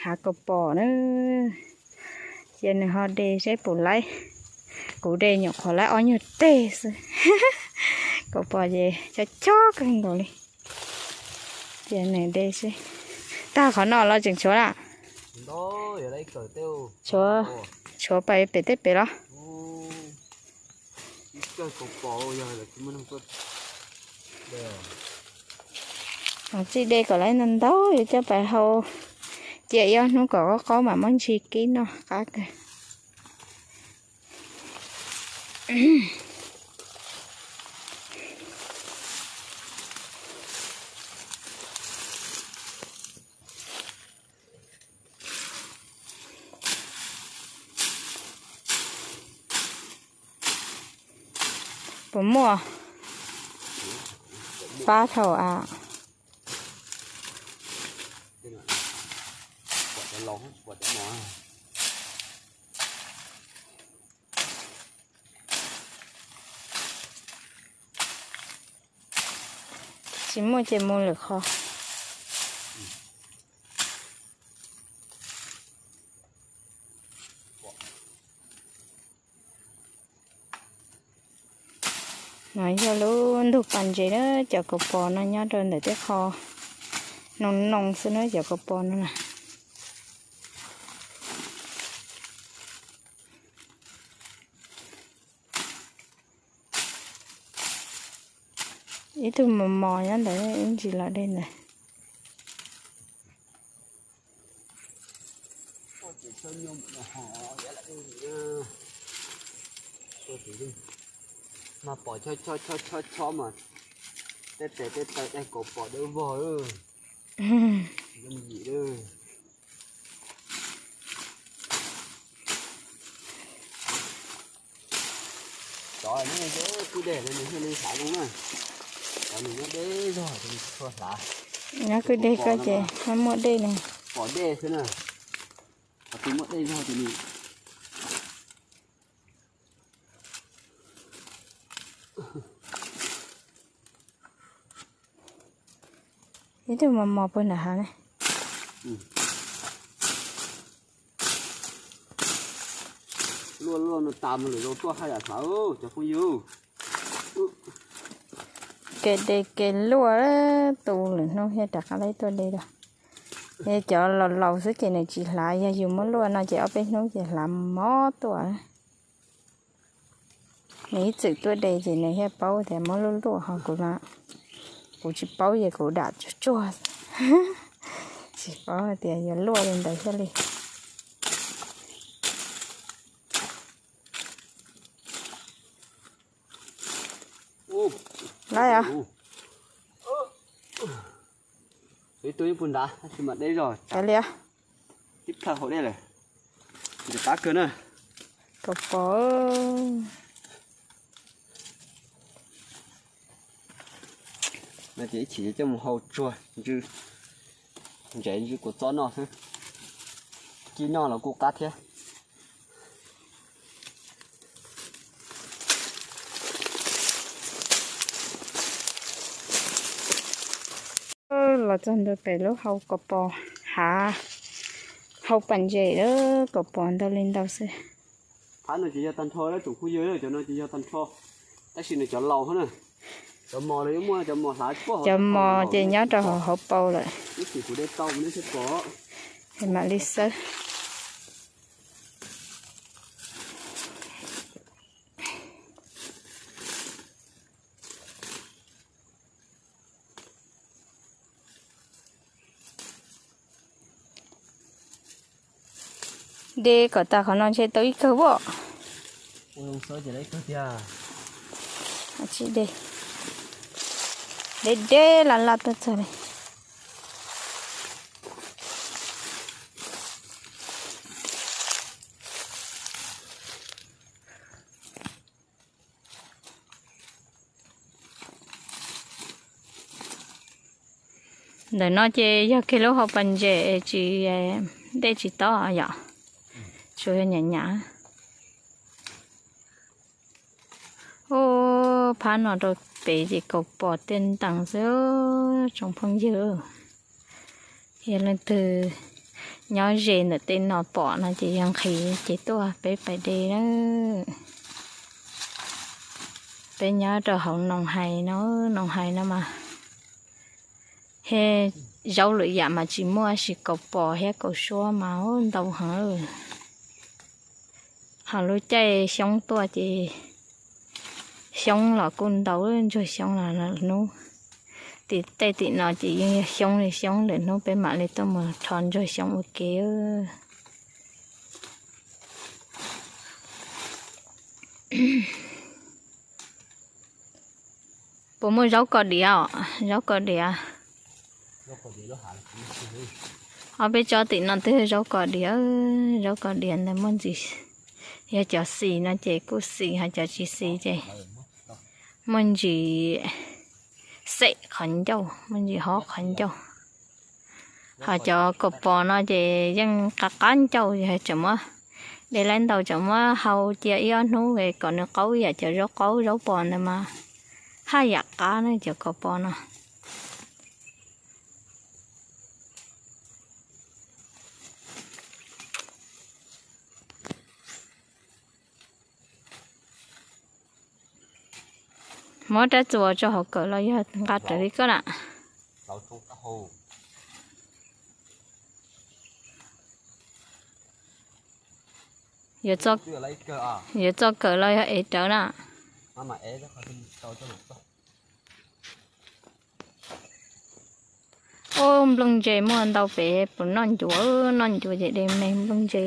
Hav kaus pom na, cia nws ho de seb puas laib. Kuv de nyuam qhuav laib ob nyuag teg xwb. Kaus pom ces chob chob kawg nkaus li. Cia nws de seb. Tag qhov no los tseem tshuav na? Tshuav, tshuav pais pem tej pem los? Tsis de kom laib ntau ntau, yuav coj pais hau, cia ib ob hnub kom qaub qaub mam muab ntsis kib noj qab kawg. Puas muaj fab dhau a? Tsis muaj ces mus lwm qhov. No yog lub ntug pas ntses na, cov kaus pos no nyob rau ntawm tej qho noo noo xwb na, cov kaus pos no na. Ib tug mos mos nyob ntawd, ib ntsis los de ntawd. Mas pom chob chob chob chob mas tej tes tej taw tej kaus pom dawb vog lawm. Yooj yim lawm. Cov nyob kwj deg no nws thiaj li hlav zoo na. Cov nws nyob deb zog ces nws tsis tshua hlav. Nyob kwj deg koj ces muaj dej ne. Pom dej xwb na. Qhov twg muaj dej zog ces nws Ib tug mos mos puag nram hav ne. Luaj luaj no tas mus lwm zaus tuaj haj yam hlav cov phooj ywg. Kev de kev luaj, tu lwm hnub thiaj rov qab laib tuaj de lawm. Cov laus laus xwb ces nws tsis hlav, yog yus muab luaj no ces ob peb hnub ces hlav mos tuaj. Nws ib txwm tuaj de ces nws thiaj paub tias muab luaj luaj ho kuv, kuv tsis paub ces kuv dam tsuag tsuag, tsis paub tias yuav luaj li ntawd thiaj li. Laib os. Ib tug ib puag nrad tab sis mas deb zog. Kav liam. Tib plhaw hauv dej lawm. Ntxim qab kawg na. Kaus pos. No ces ib chim coj mus hau tsuag ntsw, ntsev ntsw kua txob noj xwb. Kib noj los kuj qab thiab. Los txog ntua pem lub hau kaus pos hav, hau pas ntses lawm, kaus pos ntau li ntau xwb. Phab no ces yog tag nrho tsoom phooj ywg, cov no ces yog tag nrho, tab sis nws cov laus na. Cov mos los yeej muaj, cov mos hlav, cov mos ces nyob rau hauv hauv paus lawm. Ib chim kuv de tau kuv thiaj pom. Mam li xawb. De kom tas qhov no ntshe tau ib kawg as. De, de laj laj tuaj txog li. Ntawm no ces yog kiag lub hau pas ntses tsis, dej tsis tob yom, tsuas yog nyam nyam. Ub, phab no rau pem ces kaus pos tej ntees xwb tsoom phooj ywg. Yog leej twg Nyob ze ntawm tej no pom no ces yog nqhis ces tuaj peb pais de na. Peb nyob rau hauv Noo Hais no, Noo Hais no mas thiab zaub lwm yam mas tsis muaj, sis kaus pos thiab kaus suab mas ntau heev. Ho lub caij xyoob tuaj ces xyoob los kuj ntau, ntsuag xyoob los hnub. Tim tej tim no ces yeej yog xyoob li xyoob, lwm hnub peb mam li tuaj mus rho ntsuag xyoob ua ke. Puas muaj zaub kos diav os? Zaub kos diav. Ob peb tsob tim no twb zaub kos diav, zaub kos diav ntawd muaj ntsis, yog cov xis no ces kuj xis, ho cov tsis xis ces muaj ntsis xem qhov ncauj, muaj ntsis hob qhov ncauj. Ho cov kaus pos no ces yeej qab qab ncauj, yog tseem muab de lawm ntau, tseem muab hau cia ib ob hnub kom nws qaub yam cov zaub qaub zaub pos ntawd mas haj yam qab na cov kaus pos no. Muab rab txuas tso hauv kawm los yog nqa raws li koj na. Yuav txo kawm los yog ev rawv na. Ub, nplooj ntse muaj ntau pem, puas noj ncuav, noj ncuav ces de me nplooj ntse.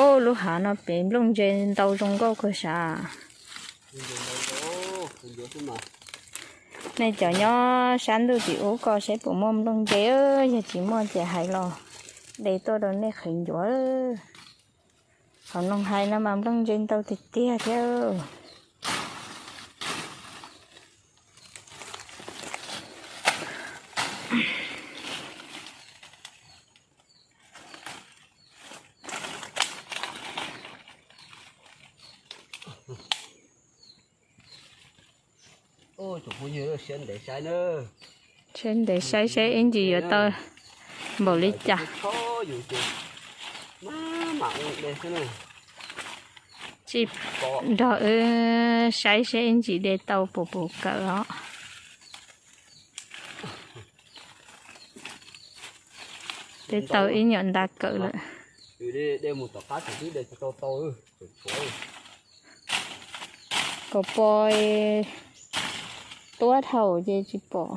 Ub, lub hav no pem nplooj ntse ntau zoo nkauj kawg sav. Nej cov nyob sab ntuj tim ub ko seb puas muaj nplooj ntse, yog tsis muaj ces hais los de tuaj rau nej qhwv ncuav. Hauv Noo Hais no mas nplooj ntse ntau tiag tiag thiab. Siab ntev saib seb ib ntsis yuav tau npaum li cas. Tsis nrog wb saib seb ib ntsis de tau puas puas kawm os. De tau ib nyuam nta kawm lawm. Kaus pos tuab dhau ces tsis pom.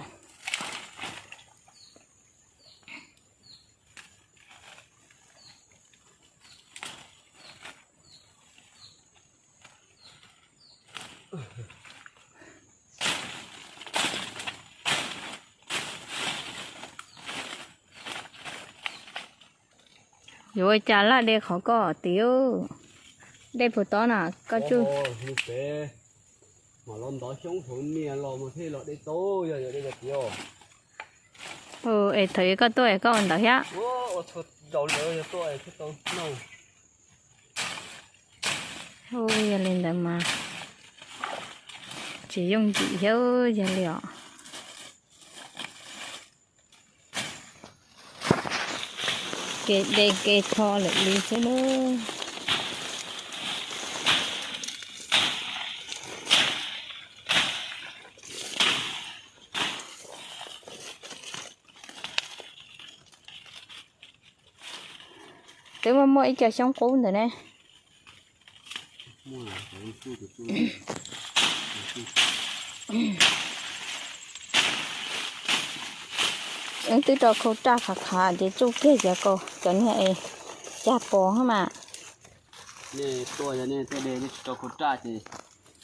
Yuav ua cas laj de qhov koj tim, de puag tod na koj tsuj. Mam los ntov xyoob hauv nias los mas thiaj los de tau, yog yuav de tias. Es thaum koj tuaj es koj ua ntawd thiab. Ua txhua zaus lawv yog tuaj thiaj tau noj. Yog li ntawd mas tsis yooj yim thiab yog li os. Kev de kev tho lawm li xwb na. Twb muaj muaj ib co xyoob qub ntawd ne. Wb twb rau khau raj qhav qhav ces tsuj kiag cov niag es cag pos mas.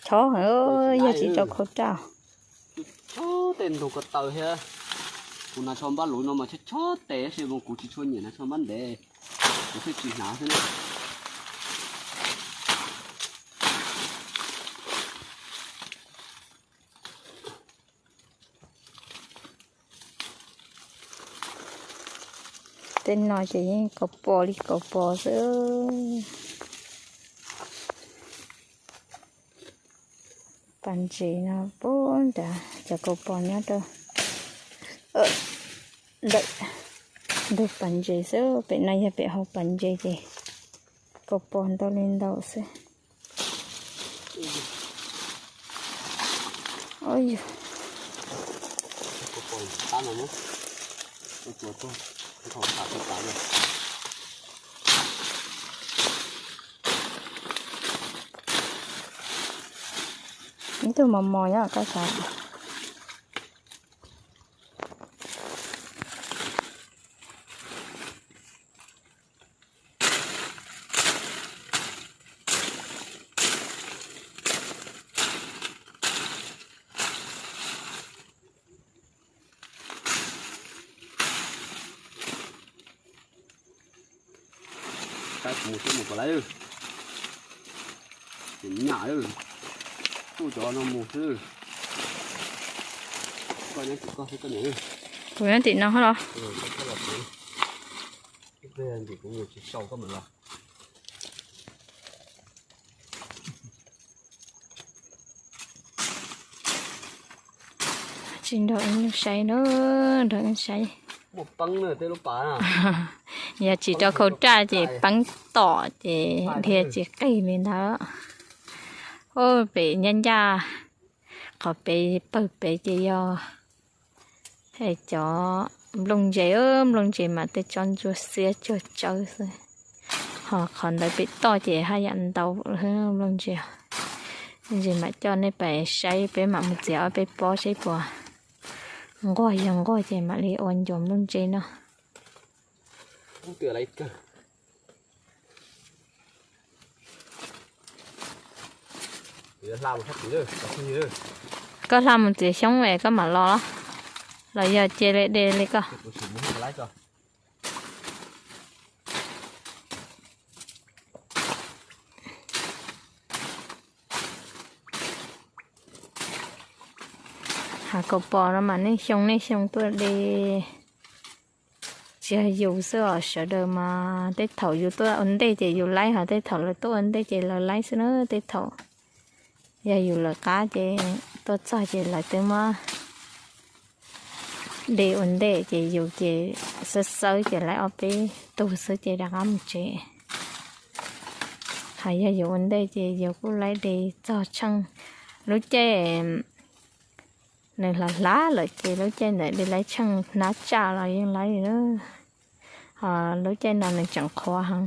Chob heev, yog tsis rau khau raj. Chob tej ntug ko taw thiab. Kuv hnav tsho npab luv no mas chob chob tes tab sis mas kuv tsis tshua nyiam hnav tsho npab ntev, kuv thiaj tsis hnav xwb na. Tej no ces yeej kaus pos li kaus pos xwb. Pas ntses no puag nrad, cov kaus pos nyob rau ntawm ntug pas ntses xwb. Pem no yog pem hauv pas ntses ces kaus pos ntau li ntau xwb. Yog ib tug mos mos nyob koj sav. Mus xwb mus kom lawm. Ces nyam lawm. Tuaj cov no mus xwb. Koj nyob tim koj xwb koj niam. Kuv nyob tim no los. Kuv mus tsis sau koj mam los. Tsis nrog wb saib na, nrog wb saib. Yog tsis rau khau raj ces peeb tom ces dhia tsis qig li ntawd. Ub, pem ncaj ncaj qhov pem pawg pem ces yog cov nplooj ntses, nplooj ntses mas tej tsob ntsuab xiab tsuag tsawb xwb. Ho qhov ntawd pem toj ces haj yam ntau nplooj ntses. Ntses mam coj nej pais saib, peb mam mus txiav ob peb pob saib puas nquag, yog nquag ces mam li ua ncuav nplooj ntses no. Koj hla mus txiav xyoob es koj mam los los, los yog cia li de li koj. Hav kaus pos no mas nej xyoo nej xyoo tuaj de tsis yog yus xwb os, sawv daws mas tej thaum yus tuaj ua ntej ces yus laib, ho tej thaum lawv tuaj ua ntej ces lawv laib xwb na. Tej thaum yog yus lawv qab ces tuaj txog ces lawv twb muab de ua ntej ces yus ces xawb xawb ces laib ob peb tug xwb ces rov qab mus tsev. Ho yog yus ua ntej ces yus kuj laib de txog tsheej lub caij nws hlav hlav lawm ces lub caij ntawd de laib tsheej hnab tsaj los yeej laib li. Ho lub caij no nws tseem qhuav heev,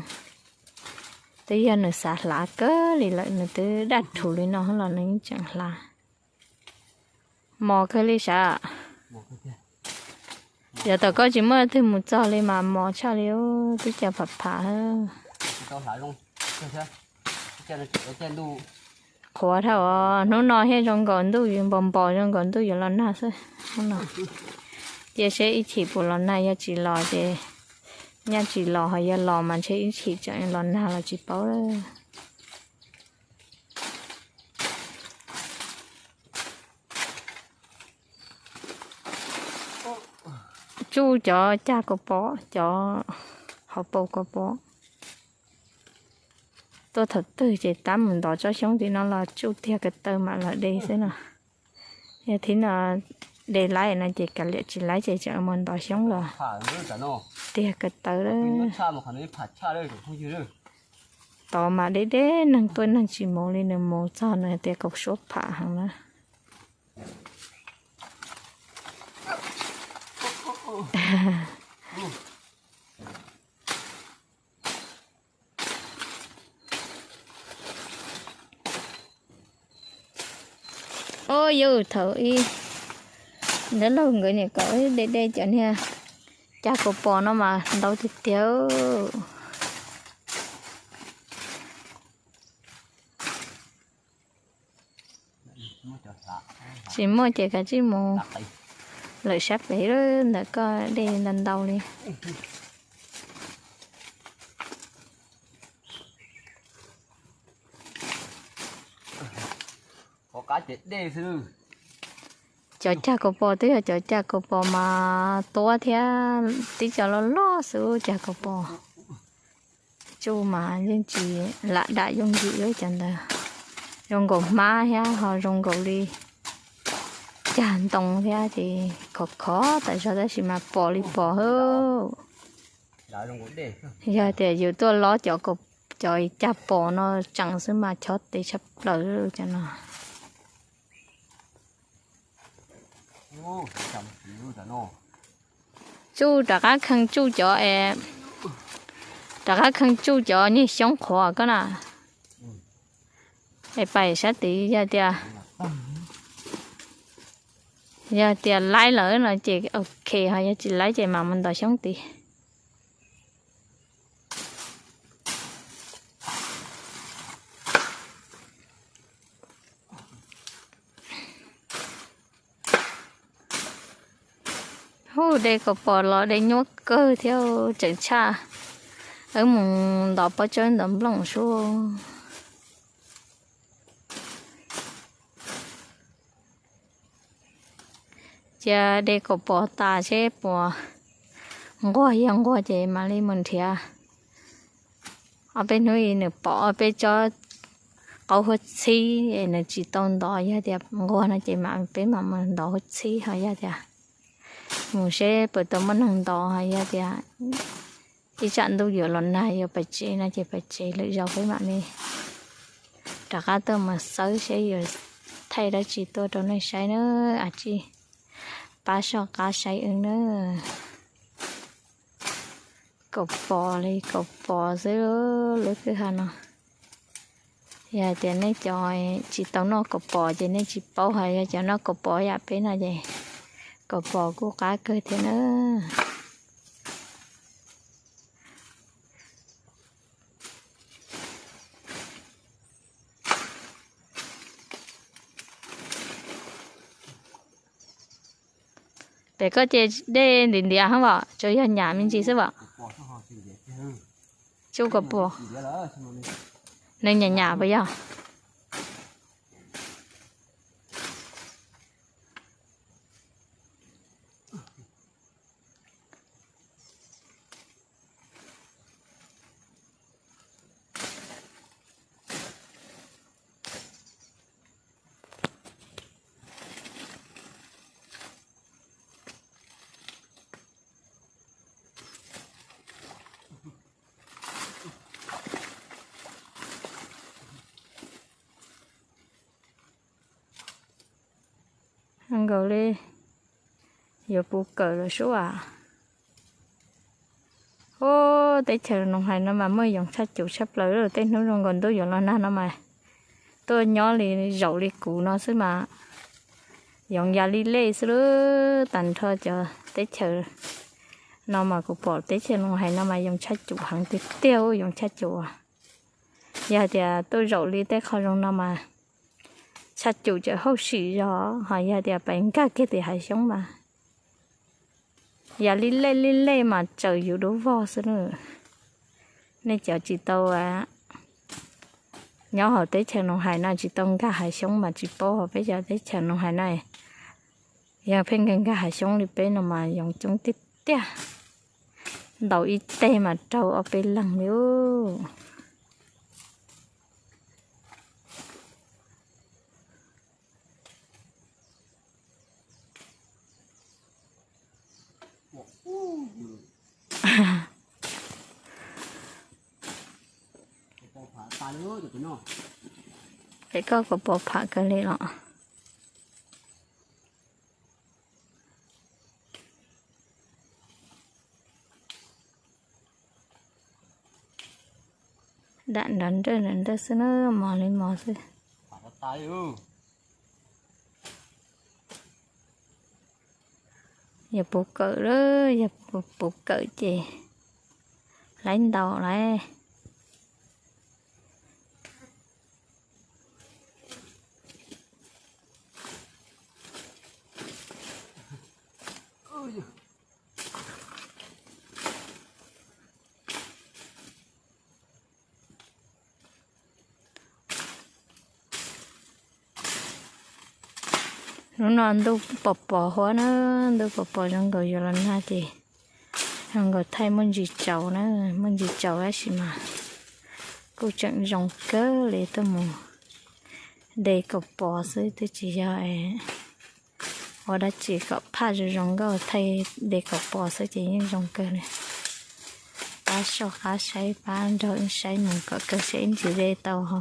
twb yog nws xav hlav kawg li lawm, nws twb daj rhuv li no los nws yeej tseem hlav. Mos kawg li sav. Yav tom koj tsis muaj twg mus txog li mas mos tshaj li, twb cas pham pham. Qhuav dhau os, hnub no thiaj zoo nkaus ntuj yuav npos npos zoo nkaus ntuj yuav los nag xwb hnub no. Cia seb ib chim puas los nag, yog tsis los ces nyaj tsis los, ho yog los mas ntshe ib chim tseem los nag los tsis paub lawm. Tsuj cov cag kaus pom, cov hauv paus kaus pom. Tuaj thaum twg ces tab mus ntov tsob xyoob tim no los tsuj tiag ko taw mam los de xwb no. Yog thib no de laib no ces kav liam tsis laib ces tseem mus ntov xyoob los tiag ko taw lawm. Tod mas deb deb neeg tuaj neeg tsis mus li, nws mus txog nws tias kaus suab pham heev na. Ua yus thaum ub, ntawd laug nkawd niam kom de de cov niag cag kaus pos no mas ntau tiag tiag. Tsis muaj ces kav tsij mus lawm sab pem ntawm koj dej ntau ntau li. Cov cag kaus pos twb yog cov cag kaus pos mas tuab thiab, tib co loj loj xwb cag kaus pos. Tsuj mas yeej tsis lam dam yooj yim li cov ntawd. Zoo nkaus hmab thiab ho zoo nkaus li cag ntoo thiab ces khov khov tas zog tab sis mas pom li pom hwb. Yog tias yus tuaj lob cov, cov cag pos no tseem xwb mas chob tes tshaj plaws cov no. Tsuj rov qab kheej tsuj cov, rov qab kheej tsuj cov niag xyoob qhuav koj na. Es pais sab tid yog tias, yog tias laib lawm no ces ok, ho yog tsis laib ces mam mus ntov xyoob tid. Hu, de kaus pos los de nyuaj kawg thiab tseem tshaj. Wb mus ntov pob tsawb ntov nplooj sub. Cia de kaus pos tas seb puas nquag, yog nquag ces mam li mus nrhiav. Ob peb hnub nws pom ob peb tsob qaub huab txhib es nws tsis tau ntov, yog tias nquag no ces mam, peb mam mus ntov huab txhib, ho yog tias mus seb puas tau muaj neeg ntov, ho yog tias ib tsam ntuj yuav los nag yuav pais tsev no ces pais tsev, lwm zaus peb mam li rov qab tuaj mus xawb seb yuav thaij dab tsi tuaj rau nej saib na. Ab tsij pab soj qab saib wb na. Kaus pos li kaus pos xwb lub kwj ha no. Yog hais tias nej cov tsis tau noj kaus pos ces nej tsis paub, ho yog cov noj kaus pos yam peb no ces kaus pos kuj qab kawg thiab na. Pem koj ces dej ntiav ntiav hab, tsuas yog nyam me ntsis xwb as. Tsuj kaus pos, nws nyam nyam puas yog? Nkaus li yuav puv kawm lawm sub as. Ub, teb chaws Noov Hais no mas muaj yoov tshaj cum tshaj plaws, tej hnub zoo nkaus ntuj yuav los nag no mas tuaj nyob li zaum li kuv no xwb mas yoov ya li lej xwb lub. Tag nrho cov teb chaws no mas kuv pom teb chaws Noov Hais no mas yoov tshaj cum heev tiag tiag, yoov tshaj cum. Yog tias tuaj zaum li tej qho zoo no mas tshaj cum cawm hauj sim zog, ho yog tias pais nkag kiag tim hav xyoob mas ya li lej li lej mas tsaws yus dub vog xwb na. Nej cov tsis tau nyob hauv teb chaws Noov Hais no tsis tau nkag hav xyoob mas tsis paub, ho peb cov teb chaws Noov Hais no yog pheej nkag nkag hav xyoob li peb no mas yoov coob tiag tiag. Ntaus ib teg mas raug ob peb leeg li. Pem koj kaus pos pham kawg li los? Dam nrov nraj nrov nraj xwb na, mos li mos xwb. Yog puv kawm lawm, yog puv kawm ces laib ntaus lauj. Hnub no ntuj pos pos huab na, ntuj pos pos zoo nkaus yuav los nag ces zoo nkaus thaij muaj ntsis tsaus na, muaj ntsis tsaus tab sis mas kuj tseem zoo kawg li tuaj mus De kaum pos xwb twb tsis yog ua dab tsi, kom phaj zoo zoo nkauj, thaij de kaum pos xwb ces yeej zoo kawg li. Qab soj qab saib, pab nrog wb saib mus kom kawg saib ib ntsis de tau ho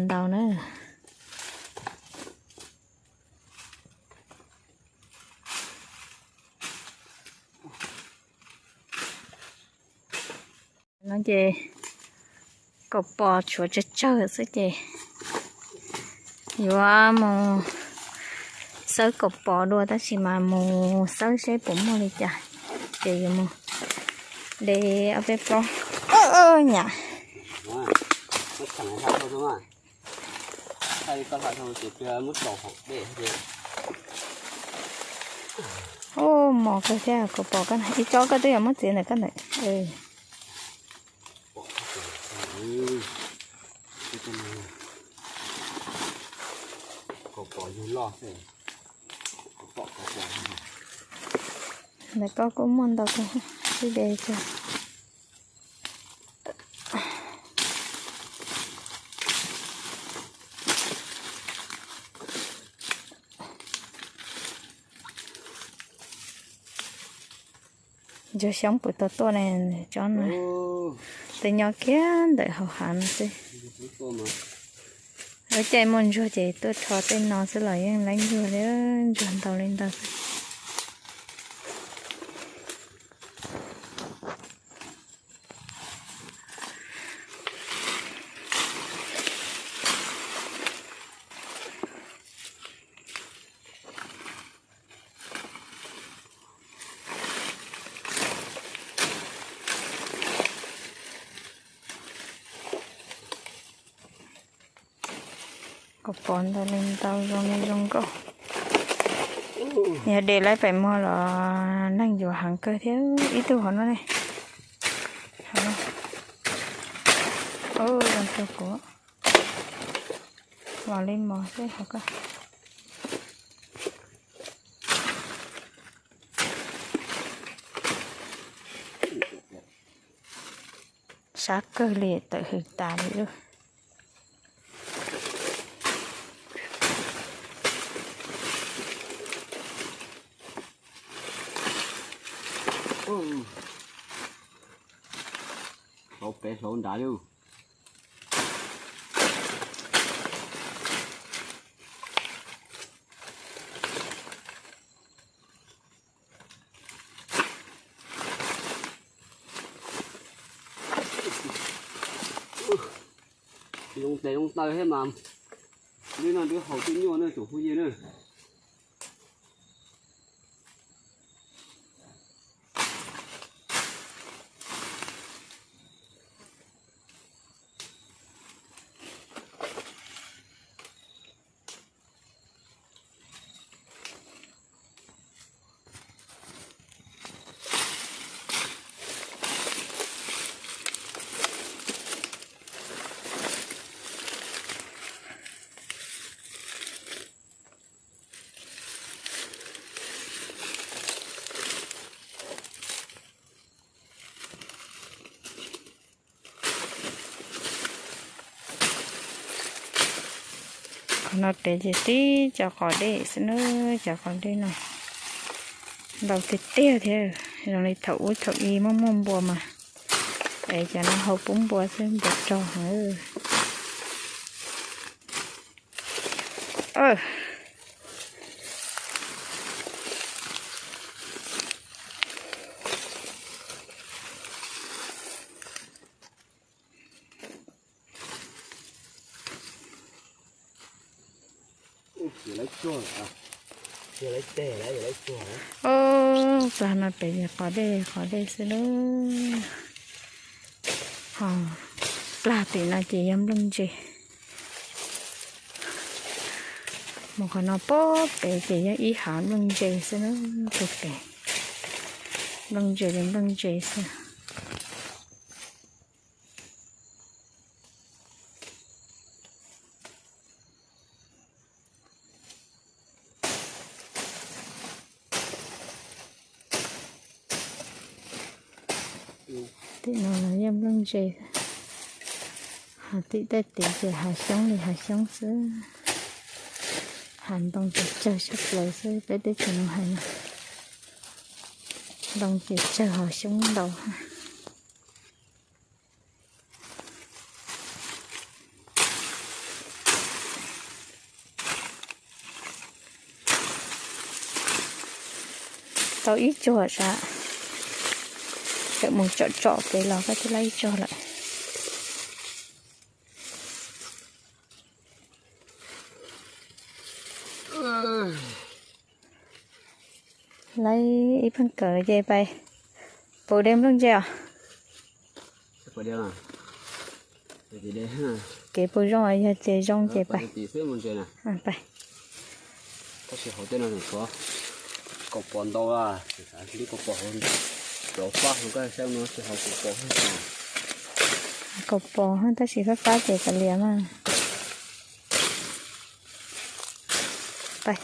ntau na. No ces kaum pos tshuav tsawg tsawg xwb ces yuav mus xawb kaum pos dua, tab sis mas mus xawb seb puas muaj li cas, ces yuav mus de ob peb plaub nyam. Ub, mos kawg thiab, kaum pos koj, ib tsob koj twb yuav muab txiav ntawm koj ntawm. Ntawm koj kuj muaj ntau kawg, sib de kawg. Ntsuag xyoob puas tau tuaj ne, tsob no. Tus nyob kiag ntawm hauv hav no xwb. Lub caij muaj ntsuag ces tuaj rho tej no xwb los yeej laib ntsuag li, ntsuag ntau li ntau xwb. Kaum pos ntau li ntau, zoo li zoo nkauj. Yog de lawv pem muag los neeg yuav heev kawg thiab, ib tug hauv no ne. Zoo rau kuv, mos li mos xwb hauv ko. Sab kawg li, tawm hws tas li lawm. Hlauv pem hlauv nrad lauj. Zoo tes zoo taw thiab mas, lub no twb haus twb nyuaj na tsoom phooj ywg na. Qhov no pem ces tib cov qos dej xwb na, cov qos dej no ntau tiag tiag thiab, zoo li thaum ub thaum i muaj muaj npua mas es cov no hau pub npua xwb, npua rog heev. Ub, plag no pem qos dej qos dej xwb lauj. Ho plag tim no ces yog nplooj ntse. Mus qhov no puag pem ces yog ib hav nplooj ntse xwb lauj, puag pem. Nplooj ntse li nplooj ntse xwb. Tim no yog nplooj ntse, Hav tim tej tid ces hav xyoob li hav xyoob xwb. Hav ntoo ces tsawg tshaj plaws xwb peb teb chaws no hais no. Ntoo ces tsawg hav xyoob ntau. Tau ib tsuag sav, tawm mus tsom tsom kev los koj twb laib ib tsuag lawm. Laib ib pheej kawm ces pais puv de nplooj ntse os. Kev puas zoo yog ces zoo ces pais. Kaus pos ntau, kaus pos, kaus pos tab sis fab fab ces kav liam mas. Pais.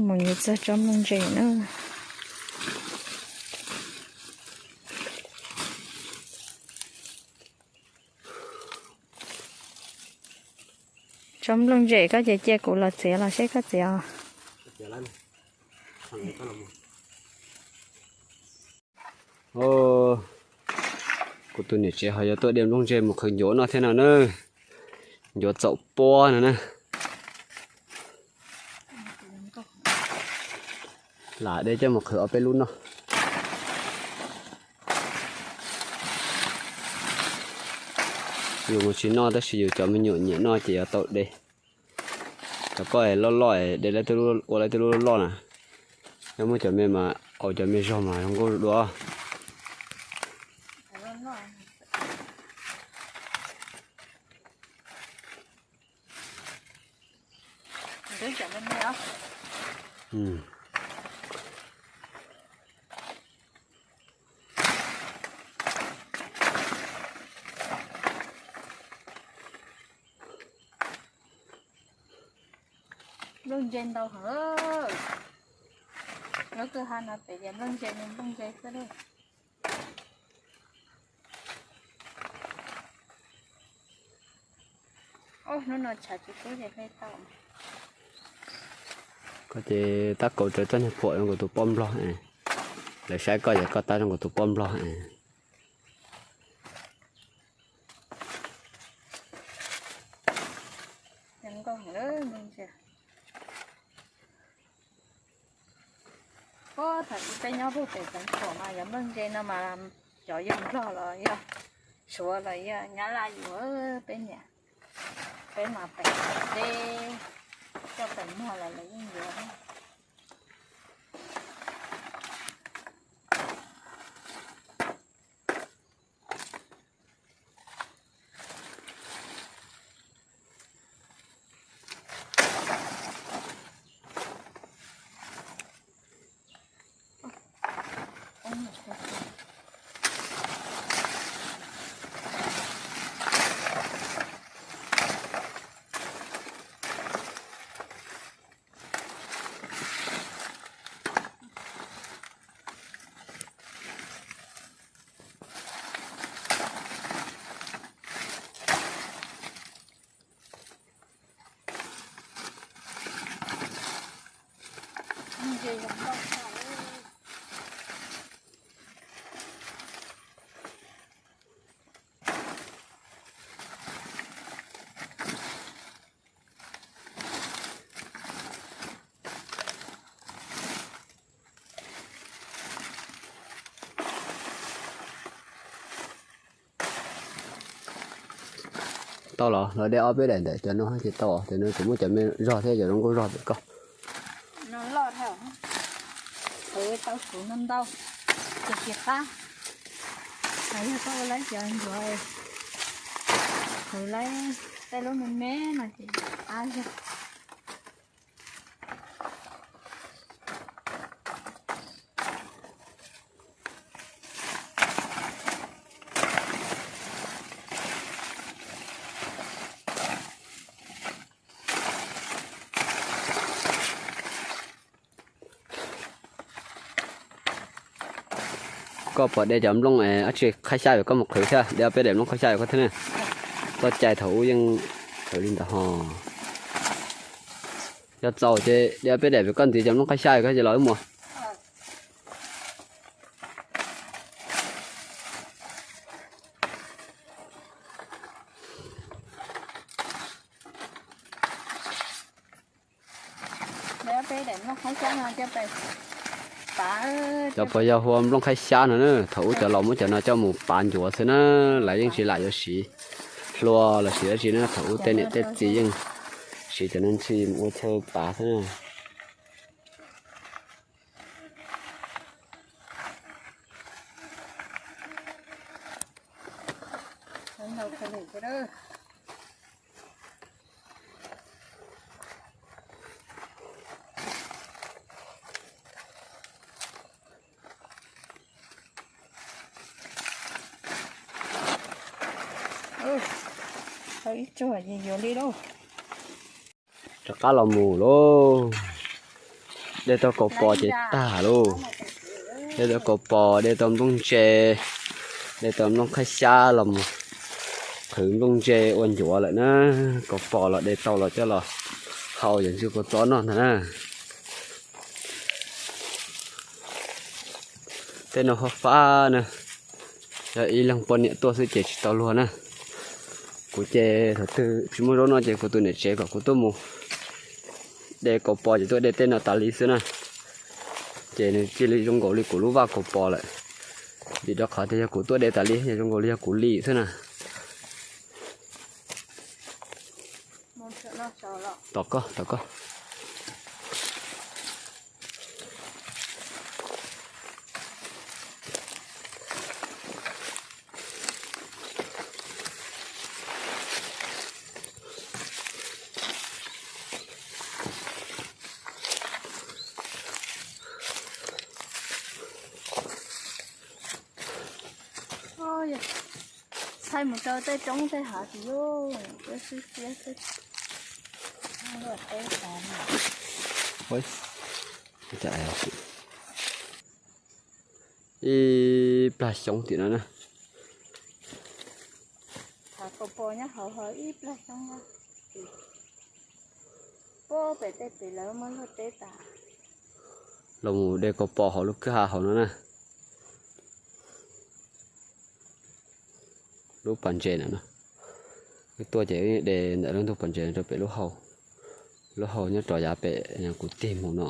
Mus yuav txog tsob nplooj ntse na. Tsob nplooj ntse koj ces cia kuv los txiav los seb koj txiav os. Kuv tus niam tsev ho yuav tuaj de nplooj ntse mus qhwv ncuav noj thiab no na. Ncuav txaum puab no na. Lam de coj mus qhwv ob peb lub noj. Yus mus tsis noj tab sis yus cov me nyuam nyiam noj ces yuav tau de. Cov koj loj loj de, ua lawv tej lub loj na. Yog muab cov me mas, au, cov me zog mas zoo nkauj dua. Nplooj ntse ntau heev. Lub kwj ha no pem ces nplooj ntse, nplooj ntse xwb lauj. Hnub no tshav tsis kub ces hle tau. Koj ces tab kaum raws txoj niag phuam zoo nkaus tus pob nplog. Lawv saib koj ces koj tab zoo nkaus tus pob nplog. Pob thaum ub peb nyob puag pem Xeev Khuam mas yog nplooj ntse no mas cov yog Nplog los yog Suav los yog Nyab Laj yuav peb niam. Peb mas pem teb, coj pem muag los lawv yeej yuav. Tau los, los de ob peb daim ntawm cov no ces tau, cov no kuv muab cov me zog thiab cov zoo nkauj zog pem koj. No loj dhau, qhwv tau suv no ntau, ces tsis qab. Yog koj ua laib cov ncuav, qhwv laib tej lub me me no ces qab zog. Koj pom de cov nplooj dab tsi qhaib xyab yuav koj mus qhwv thiab, de ob peb daim nplooj qhaib xyab yuav koj thiab na. Txoj cai thaum ub yeej qhwv li ntawd ho. Yog txaus ces de ob peb daim pem koj ntxiv cov nplooj qhaib xyab yuav koj ces los wb mus. Cov puas yog hu ua nplooj qhaib xyab no na? Thaum ub cov laus muab cov no coj mus pav ncuav xwb na, lawv yeej tsis lam yuav siv hlua los sis dab tsi na. Thaum ub tej niam tej txiv yeej siv cov no ntxhi mus ua chaw pav xwb na. Ib tsuag yuav li lauj. Rov qab los mus lauj. De tau kaus pos ces tag lauj. De tau kaus pos, de tau nplooj ntse, de tau nplooj qhaib xyab los mus qhwv nplooj ntse ua ncuav lawm na. Kaus pos los de tau los coj los hau yam ntxwg kua txob noj ntag na. Tej no fab fab na, yog ib leeg poj niam tuaj xwb ces tsis tau luag na. Kuv ces thaum twg tsis muaj zaub noj ces kuv tus niam tsev kom kuv tuaj mus de kaus pos ces tuaj de tej no tas li xwb na. Ces nws cia li zoo nkaus li kuv lub vaj kaus pos lawm. Vim rau qhov tias yog kuv tuaj de tas li, zoo nkaus li yog kuv li xwb na. Tom koj, tom koj. Txhais mus rau tej roob tej hav tis ub, sib siab xwb. Ib plag xyoob tim no na. Kaus pos nyob hauv ho ib plag xyoob. Puag pem tej pem lawv muab luag teb tas. Los mus de kaus pos hauv lub kwj ha hauv no na. Lub pas ntses na no. Wb tuaj ces wb de ntawm lub ntug pas ntses rau pem lub hau. Lub hau nyob rov yav pem kuv tig mus no.